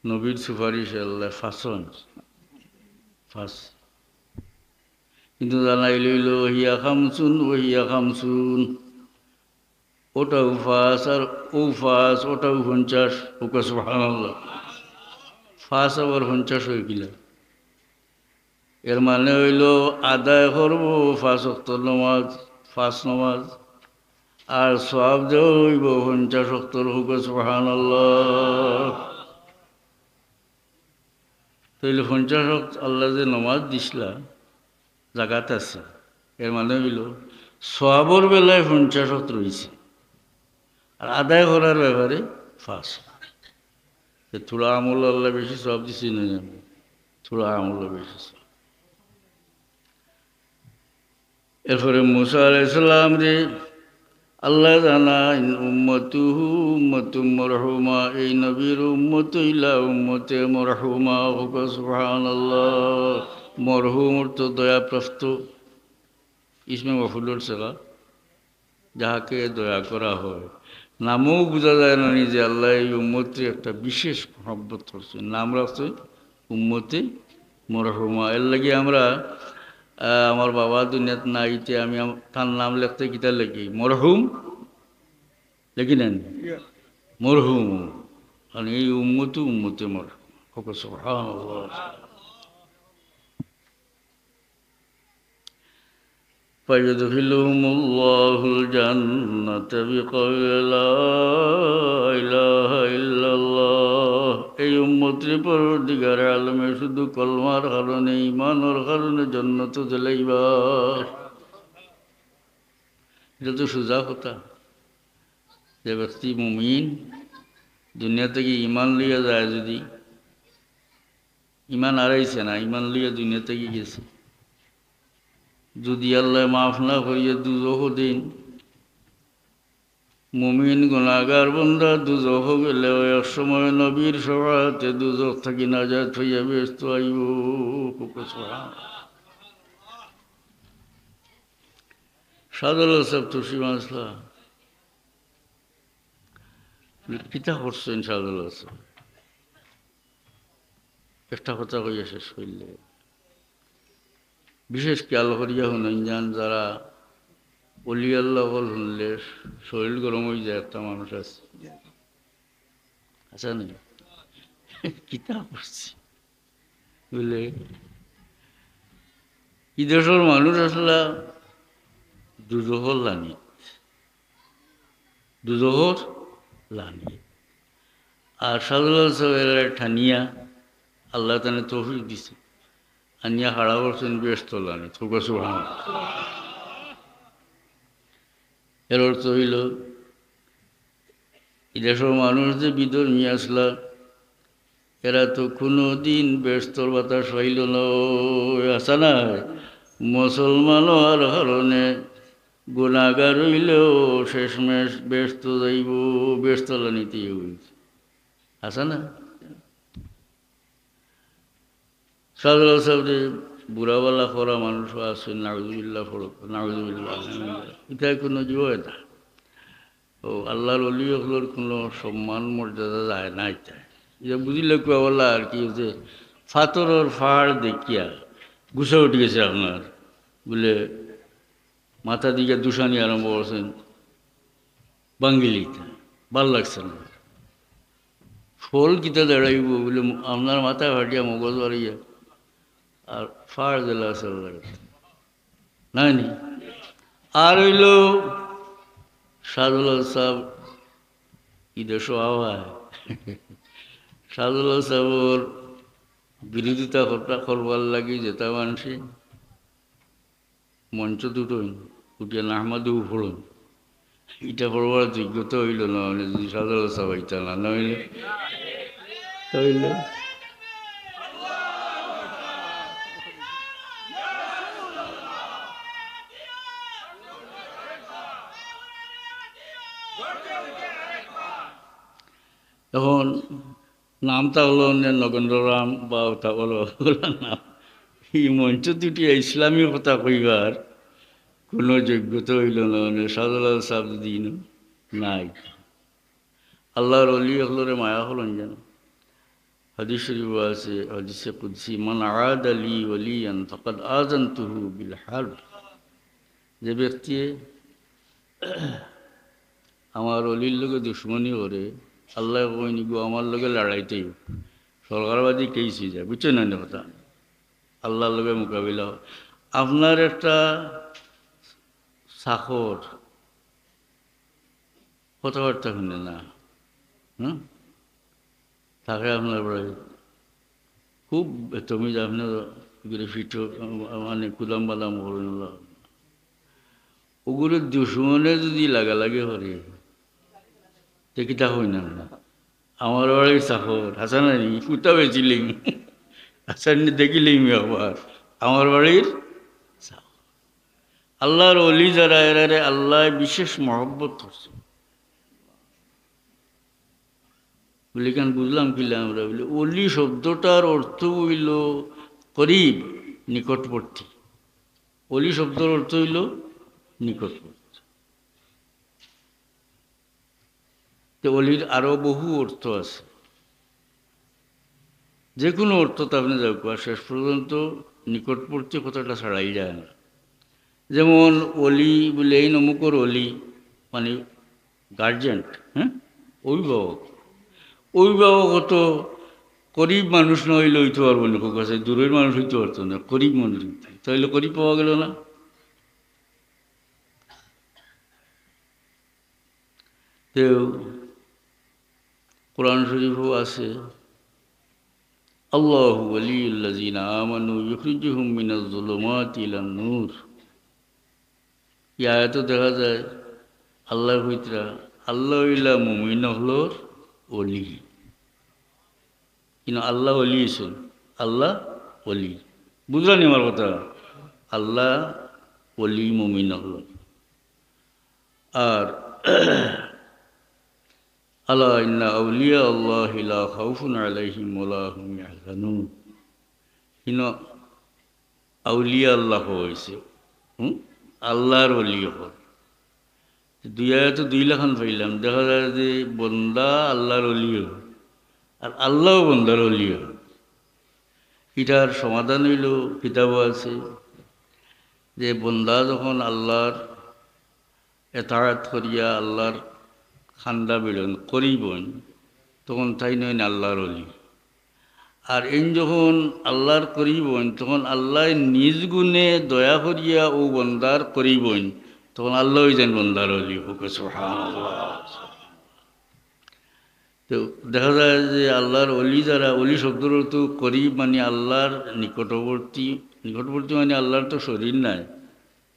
নবীর সুপারিশে আল্লায় পাঁচ আনছইন। পাঁচ। কিন্তু জানাইল অইলো, "ওয়াহিয়া খামসুন, ওয়াহিয়া খামসুন।" অটাও পাঁচ, আর অউ পাঁচ, অটাও পঞ্চাশ। কউক্কা সুবহানাল্লাহ। পাঁচ আবার পঞ্চাশ অয় কিলা? এর মানে অইলো আদায় করবো পাঁচ ওয়াক্ত নমাজ, পাঁচ নমাজ, আর সওয়াব দেওয়া অইবো পঞ্চাশ ওয়াক্তর। কউক্কা সুবহানাল্লাহ। তাইলে পঞ্চাশ ওয়াক্ত আল্লায় যে নমাজ দিছলা, জাকাত আছে, এর মানে অইলো সওয়াবর বেলায় পঞ্চাশ ওয়াক্ত রইছে, আর আদায় করার ব্যাপারে পাঁচ। তে থুড়া আমলো আল্লায় বেশি সওয়াব দিছইন না? থুড়া আমলো বেশি সওয়াব। এরপরে মুসা আলাইহিস সালামরে আল্লায় জানাইন, "উম্মতুহু উম্মাতুম মারহুমা", এই নবীর উম্মত অইলা উম্মতে মারহুমা। কউক্কা সুবহানাল্লাহ। মারহুম অর্থ দয়াপ্রাপ্ত, ইসমে মফউলর সিগা। যাহাকে দয়া করা হয়। নামও বুঝা যায় না নি যে আল্লায় এই উম্মতরে একটা বিশেষ মহব্বত করছইন, নাম রাখছইন উম্মতে মরহুমা। এর লাগি আমরা, আহ, আমার বাবা দুনিয়াত নাই, তে আমি আম-, তার নাম লেখতে কিতা লেখি? মরহুম লেখি না নি? মরহুম। কারণ এই উম্মত উম্মতে মরহুম। কউক্কা সুবহানাল্লাহ। فيدخلهم الله الجنة بقول لا إله إلا الله। এই উম্মতরে পরওয়ারদিগারে আলমে শুধু কলমার কারণে, ঈমানর কারণে জান্নাতো দিলাইবা। ইটা তো সোজা কথা। যে ব্যক্তি মুমিন দুনিয়া থাকি ঈমান লইয়া যায়, যদি ঈমান হারাইছে না, ঈমান লইয়া দুনিয়া থাকি গেছে। যদি আল্লায় মাফ না করিয়া দুজখো দেইন, মুমিন গুনাহগার বান্দা দুজখো গেলেও এক সময় নবীর শাফাআতে দুজখ থাকি নাজাত পাইয়া বেহেস্তো আইবো। কউক্কা সুবহানাল্লাহ। শাহজালাল সাব তশরিফ আনছলা। কিতা করছইন শাহজালাল সাব? একটা কথা কইয়া শেষ করিলে, বিশেষ খেয়াল করিয়া হুনইন যান, যারা অলি আল্লাহ অকল হুনলে শরীর গরম অইযায়, একটা মানুষ আছে, আছে নি? কিতা করছি বুলে, ই দেশর মানুষ আছলা দুজখর লানি, দুজখর লানি। আর শাহজালাল সাবরে টানিয়া আল্লায় তানে তৌফিক দিছে, আনিয়া খাড়া করছইন বেহেস্তো লানি। কউক্কা সুবহানাল্লাহ। এর অর্থ অইলো, ই দেশর মানুষ যে বিধর্মী আছলা, এরা তো কুনুদিন বেহেস্তর বাতাস পাইলো না। আছে না? মুসলমান অওয়ার কারণে গুনাগার অইলেও শেষমেশ বেহেস্তো যাইবো, বেহেস্তো আল্লায় নিতে অইবো। আছে না? শাহজালাল সাহেব যে বুড়াবালা করা মানুষ আছে, নাউজুবিল্লাহ পড়ো, নাউজুবিল্লাহ। ইটা কোনো জীব এটা। ও আল্লাহর ওলি অকলর কোনো সম্মান মর্যাদা যায় না ইটা। ইটা বুঝিলে কুয়াবালা আর কি, যে ফাতরর ফাড় দেখিয়া গুসা উঠি গেছে আপনার, বুলে মাথা দিকে দুষানি আরম্ভ করছেন, বাঙ্গিলিতা, ভাল লাগছে না। ফল কিতা দাঁড়াইবো বুলে, আপনার মাথা ফাটিয়া মগজ বাড়িয়া আর ফাড় দিলা আছে আল্লাহর। নাই নি? আর অইলো শাহজালাল সাহেব, ই দেশো আওয়ায়। শাহজালাল সাহেবর বিরোধিতা করতা-, করবার লাগি যেতা মানষে মঞ্চ দুটো উঠিয়া নাহমাদু পড়ুন। ইটা পড়বার যোগ্যতা অইলো না, মানে যদি শাহজালাল সাহেব আইতা না, না অইলে, তা অইলে। এখন নামটা অইলো নে নগেন্দ্ররাম বা ওটা অইলো, অইলো নাম। ই মঞ্চ দুটিয়া ইসলামী কথা কইবার কোনো যোগ্যতা অইলো না, মানে শাহজালাল সাহেব যদি ইনো নাই। আল্লাহর ওলি অকলরে মায়া করইন যেন। হাদিস শরীফো আছে, হাদিসে কুদসি, "মান আদা লি ওয়ালিয়ান ফাকাদ আযানতুহু বিল হারব।" যে ব্যক্তিয়ে আমার ওলির লগে দুশমনি করে, আল্লায় কইন, "ইগু আমার লগে লড়াইত আইবো।" সরকারবাদী কেস অই যায়, বুঝছইন না কথা? আল্লাহর লগে মোকাবিলা। আপনার একটা চাকর কথাবার্তা হুনে না, হুম? থাকে আপনার বাড়ি খুব, তুমি যে আপনার করে ফিটো, মানে কুদাম বাদাম করইন না। ওগুলো দুশমনে যদি লাগালাগি করে, তে কিতা অয় না? আমার বাড়ির চাকর, হাসান আলী, কুতা বেচিলিম, হাসান আলী দেখিলিম আবার, আমার বাড়ির চাকর। আল্লাহর ওলি যারা, এরারে আল্লায় বিশেষ মহব্বত করছে। বুলে, "কেন বুঝলাম কিলা আমরা?" বুলে, ওলি শব্দটার অর্থ অইলো করিব, নিকটবর্তী। ওলি শব্দর অর্থ অইলো নিকটবর্তী। তো ওলির আরো বহু অর্থ আছে। যে কোনো অর্থত আপনে যাউক্কা, শেষ পর্যন্ত নিকটবর্তী কথাটা ছাড়াই যায় না। যেমন ওলি বুলে, "এইন অমুকর ওলি", মানে গার্জিয়ান, হ্যাঁ, অভিভাবক। অভিভাবক অত করিব মানুষ না অইলে অইতো পারবো না, খুব কাছে দূরের মানুষ অইতো পারতো না, করিব মানুষ অইতো। তাইলে করিব পাওয়া গেল না। তো কোরআন শরীফও আছে, "আল্লাহু ওয়ালিয়ুল্লাযীনা আমানু ইউখরিজুহুম মিনাজ যুলুমাতি ইলান নূর।" ই আয়াতো দেখা যায় আল্লায় কইতরা, আল্লাহ অইলা মুমিন অকলর ওলি। কিন্তু আল্লাহ ওলি অইছইন, আল্লাহ ওলি। বুঝলানি আমার কথা? আল্লাহ ওলি মুমিন অকলর। আর "আলা ইন্না আউলিয়া আল্লাহি লা খাউফুন আলাইহিম ওয়া লা হুম ইয়াহজানুন।" হিনো আউলিয়া আল্লাহ অইছে, হুম, আল্লাহর ওলি অকল। দুই আয়াতো দুই লাখান পাইলাম, দেখা যায় যে বন্দা আল্লাহর ওলি অয়, আর আল্লাহও বন্দার ওলি অয়। ইটার সমাধান অইলো, কিতাবো আছে, যে বন্দা যখন আল্লাহর এতাআত করিয়া আল্লাহর খান্দা ভিড়ইন, করিব অইন, তখন তাইন অইন আল্লাহর ওলি। আর এইন যখন আল্লাহর করিব অইন, তখন আল্লায় নিজ গুণে দয়া করিয়া অউ বন্দার করিব অইন, তখন আল্লাহ অইযাইন বন্দার ওলি। কউক্কা সুবহানাল্লাহ। তো দেখা যায় যে আল্লাহর ওলি যারা, ওলি শব্দর অর্থ করিব, মানে আল্লাহর নিকটবর্তী। নিকটবর্তী মানে আল্লাহর তো শরীর নাই,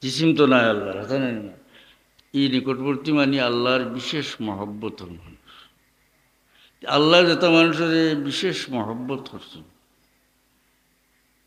জিসিম তো নাই আল্লাহর, আছে না? ই নিকটবর্তী মানে আল্লাহর বিশেষ মহব্বতর মানুষ। আল্লায় যেতা মানুষরে বিশেষ মহব্বত করছইন,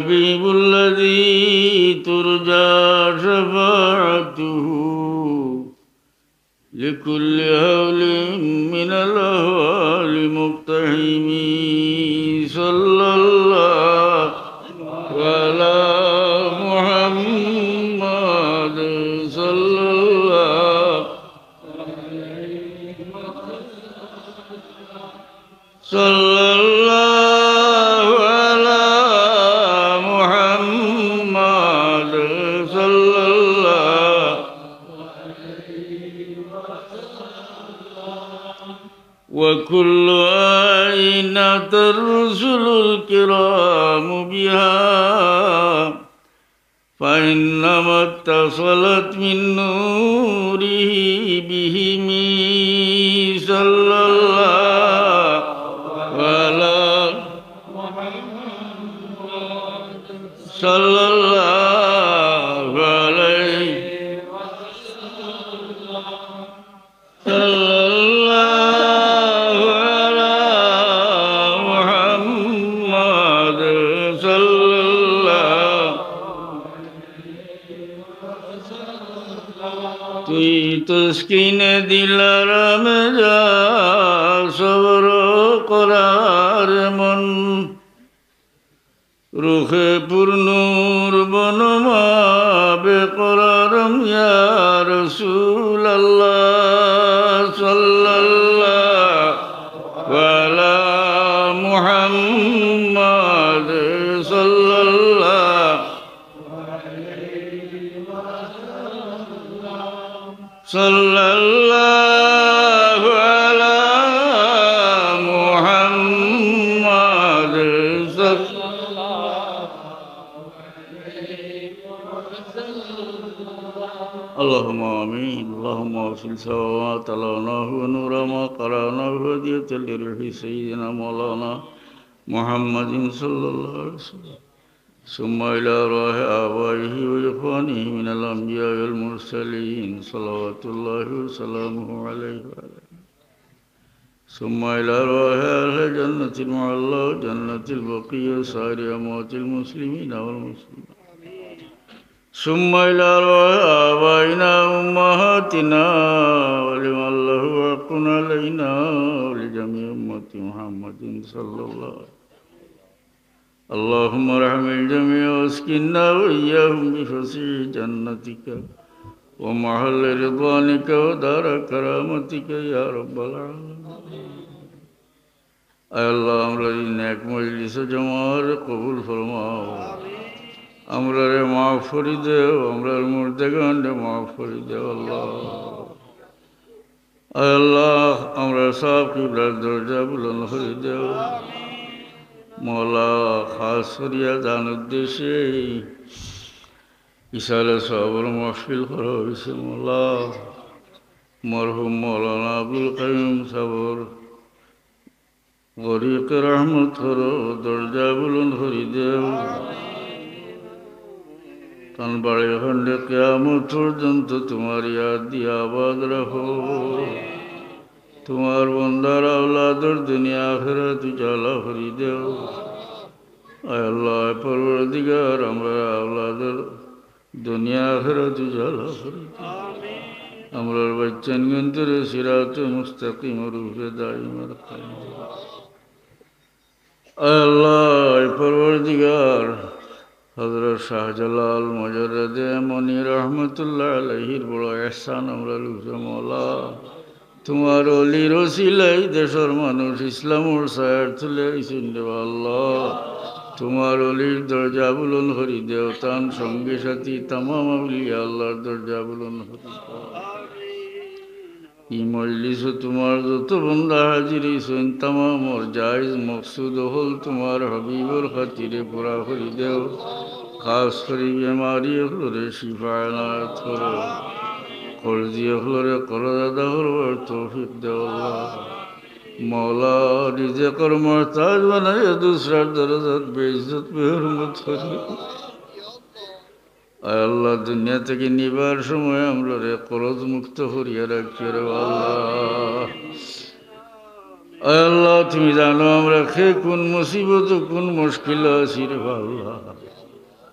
الحبيب الذي ترجى شفاعته لكل هول من الأهوال مقتحم. صلى الله على محمد، صلى الله، صلى الله على محمد، صلى الله. وكل أين أتى الرسل الكرام بها، فإنما اتصلت من نوره بهم. صلى الله على، صلى الله عليه، صلى الله على محمد، صلى الله। তুই তসকিনে দিল আরামে যা, সবর করার মন। روح پر نور بنما بے قرارم یا رسول اللہ، صلی اللہ علی محمد، صلی اللہ، صلی اللہ علی محمد، صلی اللهم آمين. اللهم أوصل ثواب ما تلوناه ونور ما قرأناه هدية لروح سيدنا مولانا محمد صلى الله عليه وسلم. ثم إلى أرواح آبائه وإخوانه من الأنبياء والمرسلين صلوات الله وسلامه عليه وعلى آله. ثم إلى أرواح أهل الجنة المعلى وجنة البقيع وسائر أموات المسلمين والمسلمات. ثم إلى أرواح آبائنا وأمهاتنا ولمن له حق علينا ولجميع أمة محمد صلى الله عليه وسلم. اللهم ارحم الجميع واسكننا وإياهم بفسيح جنتك ومحل رضوانك ودار كرامتك يا رب العالمين. আয় আল্লাহ, আমরার এই নেক মজলিসে জমারে কবুল ফরমাও। আমরারে মাফ করি দেও, আমরার মুর্দেগানরে মাফ করি দেও আল্লাহ। আয় আল্লাহ, আমরার সাব কিবলার দরজা বুলন্দ করি দেও। মওলা, খাস করিয়া যান উদ্দেশ্যে এই ইসালে সওয়াবর মাহফিল করা অইছে, মওলা, মরহুম মৌলানা আব্দুল কাইয়ুম সাবর গরিকে রহমত করো, দরজা বুলন্দ করি দেও। তান বাড়ি খন্ডে কিয়ামত পর্যন্ত তুমার ইয়াদ দিয়া আবাদ রাখো। তুমার বন্দার আওলাদর দুনিয়া আখিরাত উজালা করি দেও। আয় আল্লাহ, আয় পরওয়ারদিগার, আমরার আওলাদর দুনিয়া আখিরাত উজালা করি দেও। আমরার বাইচ্চাইনগুইন্তরে সিরাতে মুস্তাকিমর উপরে দাইম আর কায়েম করো। আয় আল্লাহ, আয় পরওয়ারদিগার, হযরত শাহজালাল মুজাররদে মনি রহমতুল্লাহ আলাইহির বড় ইহসান আমরার উপরে মওলা। তুমার অলির উসিলায় দেশর মানুষ ইসলামর ছায়ার তলে আইছইন রে আল্লাহ। তুমার অলির দরজা বুলন্দ করি দেও, তান সঙ্গী সাথী তামাম আউলিয়া আল্লাহর দরজা বুলন্দ করি দেও। ই মজলিসো তুমার যত বন্দা হাজির অইছইন, তামামর জায়েজ মকসুদ অকল তুমার হাবিবর খাতিরে পুরা করি দেও। খাস করি বেমারি অকলরে শিফা এনায়েত করো। কর্জি অকলরে কর্জ আদা করবার তৌফিক দেও আল্লাহ। মওলা, রিজেকর মুহতাজ বানাইয়া দুসরার দরজাত বেইজ্জত বেহুরমত করিও। আয় আল্লাহ, দুনিয়া থাকি নিবার সময় আমরারে কর্জ মুক্ত করিয়া রাখিও রে আল্লাহ। আয় আল্লাহ, তুমি জানো আমরা কে কোন মুসিবত, কোন মুশকিল আছি রে আল্লাহ।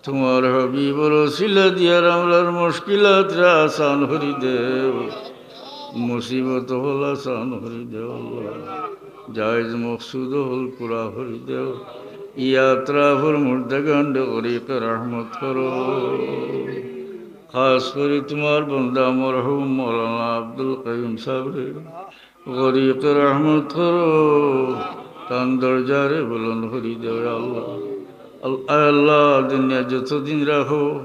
তোমার হাবিবর উসিলা দিয়া আমরার মুশকিলাতরে আসান করি দেও, মুসিবত অকল আসান করি দেও আল্লাহ, জায়েজ মকসুদ অকল পুরা করি দেও। ই আতরাফর মুর্দেগানরে গরিকে রহমত করো। খাস করি তোমার বন্দা মরহুম মৌলানা আব্দুল কাইয়ুম সাবরে গরিকে রহমত করো, তান দরজারে বুলন্দ করি দেও আল্লাহ। আল-, আয় আল্লাহ, দুনিয়া যতদিন রাখো,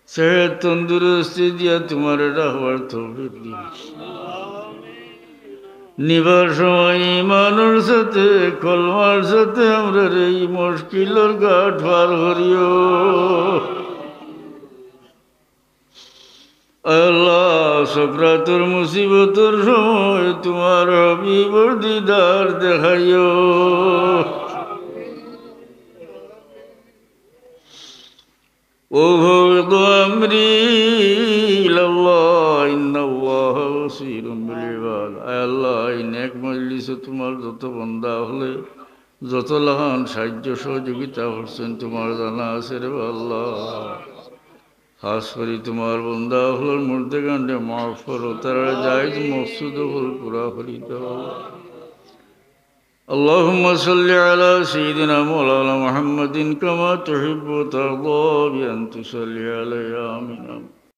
সেহত তন্দুরুস্তি দিয়া তোমারে রাখবার তৌফিক দিও। নিবার সময় ইমানর সাথে, কলমার সাথে আমরারে ই মুশকিলর ঘাট পার করিও। আল্লাহ, সকরাতর মুসিবতর সময় তোমার হাবিবর দিদার দেখাইও। أفوض أمري إلى الله إن الله بصير بالعباد। আয় আল্লাহ, এই নেক মজলিসো তোমার যত বন্দা অকলে যত লাখান সাহায্য সহযোগিতা করছইন, তোমার জানা আছে রে আল্লাহ। খাস করি তোমার বন্দা অকলর মুর্দেগানরে মাফ করো, তারার জায়েজ মকসুদ অকল পুরা করি দেও। اللهم صل على سيدنا مولانا محمد كما تحب وترضى بأن تصلي عليه. آمين.